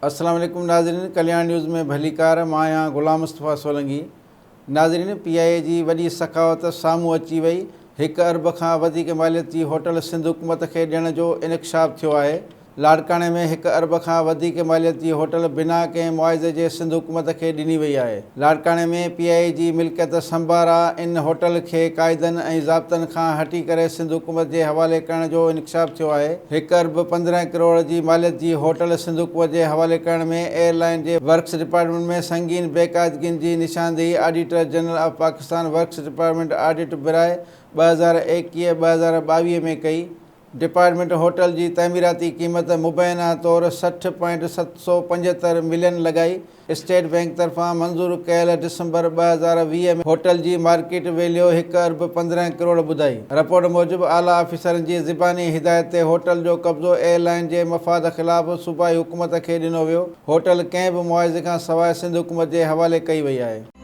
السلام عليڪم ناظرين ڪلياڻ نيوز ۾ ڀليڪار مان آهيان غلام مصطفيٰ سولنگي ناظرين پي آء اي جي وڏي سخاوت سامهون اچي وئي هڪ ارب کان وڌيڪ ماليت جي هوٽل سنڌ حڪومت کي ڏيڻ جو انڪشاف ٿيو آهي لاڙڪاڻي ۾ هڪ ارب کان وڌيڪ ماليت جي هوٽل بنا ڪنهن معاوضي جي سنڌ حڪومت کي ڏني وئي آهي. لاڙڪاڻي ۾ پي آء اي جي ملڪيت سمبارا ان هوٽل کي قاعدن ۽ ضابطن کان هٽي ڪري سنڌ حڪومت جي حوالي ڪرڻ جو انڪشاف ٿيو آهي. هڪ ارب 15 ڪروڙ جي ماليت جي هوٽل سنڌ حڪومت جي حوالي ڪرڻ ۾ ايئر لائين جي ورڪس ڊپارٽمينٽ ۾ سنگين بيقاعدگين جي نشاندهي auditor general of Pakistan works department audit براء 2021 2022 ۾ ڪئي. ڊپارٽمينٽ هوٽل جي تعميراتي قيمت مبينا طور 60 پوائنٽ 775 ملين لڳائي. اسٽيٽ بئنڪ طرفان منظور ڪيل ڊسمبر 2020 ۾ هوٽل جي مارڪيٽ ويليو هڪ ارب 15 ڪروڙ ٻڌائي. رپورٽ موجب اعليٰ آفيسرن جي زباني هدايت تي هوٽل جو قبضو ايئر لائين جي مفاد خلاف صوبائي حڪومت کي ڏنو ويو. هوٽل ڪنهن به معاوضي کان سواء سنڌ حڪومت جي حوالي ڪئي وئي آهي.